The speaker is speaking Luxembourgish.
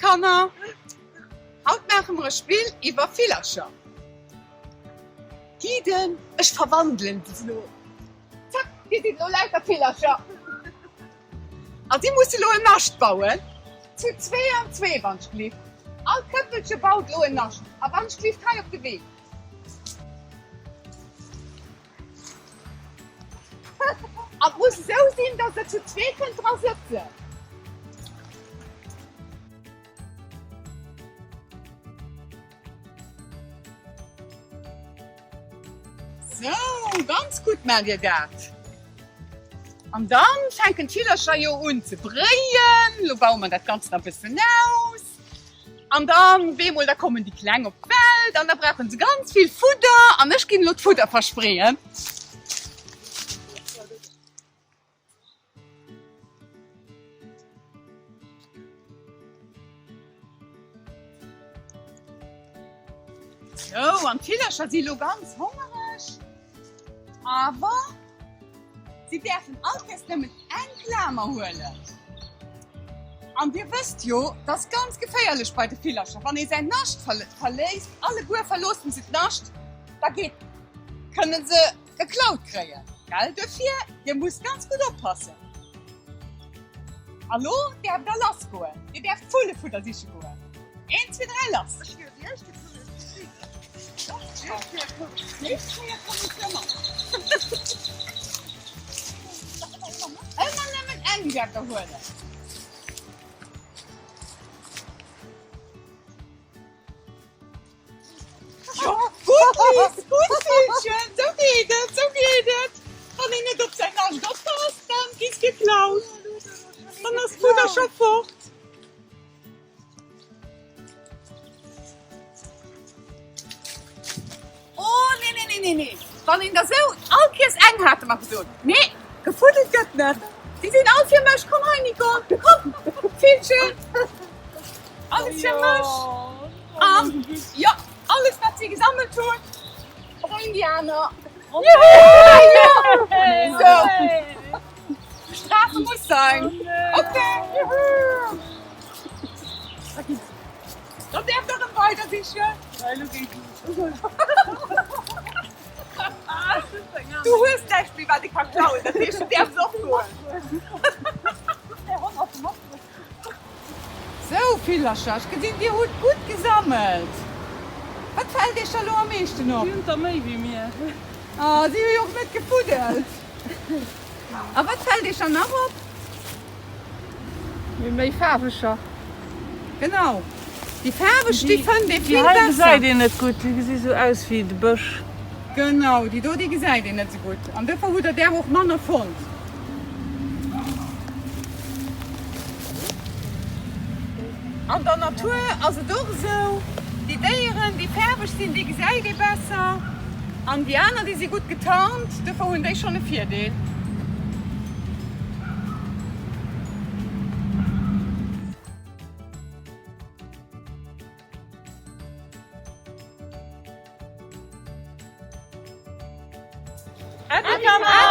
Kanner! Haut maache mer e Spill iwwer Villercher. Guiden, ech verwandelen se elo. Zack, dir sidd elo lauter Villercher. A si musse elo en Nascht bauen. Zu zwee an zwee, wannschglift. All Këppelche baut elo en Nascht. A wannschglift hei op de Wee. An et muss esou sinn, dass der zu zwee kënnt dra sëtzen. Sou, ganz gutt maacht dir dat. An dann fänken d'Villercher jo un ze bréien. Lo baue mer dat Ganzt nach e bëssen aus. An dann, bemol, da kommen déi Kleng op d'Welt an da brauchen se ganz vill Fudder an ech ginn elo d'Fudder verspreeën. Sou, an d'Villercher si lo ganz hongereg, awer si däerfen all Kéiers nëmmen eng Klamer huelen. An dir wësst jo, 't ass ganz geféierlech bei de Villercher, wann ee säin Nascht verléisst, alleguer verloossen se d'Nascht, da geet, kënne se geklaut kréien, gell? Duerfir, dir musst ganz gutt oppassen. A lo däerft der lass goen, dir däerft Vullefudder siche goen. Een, zwee, dräi, lass! Ëmmer nëmmen eng däerft der huelen. Jo, gutt Liz, gutt Villchen, sou geet et, sou geet et. Wann een net op säin Nascht oppasst, dann giss geklaut. Dann ass d'Fudder scho fort. Oh nee, nee, nee, nee, nee. Wann een der sou all Kees eng hate mer gesot. Nee, gefuddelt gëtt net. Déi sinn all fir mech. Komm hei Nicole, komm Villchen. Alles fir mech. An jo, alles wat si gesammelt hunn, bréng déi aner. Juhu! Sou. Strafe muss sein. Okay, juhu! Dann däerft der erëm weider sichen. Du hues näischt méi wat ee ka klauen, dat heescht du däerfs och goen. Sou Villercher, ech gesinn dir hutt gutt gesammelt. Wat fält iech da lo am meeschten op? Si hunn der méi wéi mir. Oh, si hu jo och net gefuddelt. A wat fält iech dann nach op? Mir méi faarweger. Genau, déi faarweg, déi fënnt ee vill besser. Déi hei gesäit een net gutt, déi gesi sou aus wéi de Bësch. Genau, déi do, déi gesäit een net sou gutt. An dofir hutt der där och manner fonnt. An der Natur ass et och esou, déi Déieren, déi faarweg sinn, déi gesäit ee besser, an déi aner, déi si gutt getarnt, dofir hunn déi schonn e Virdeel. Äddi Kanner!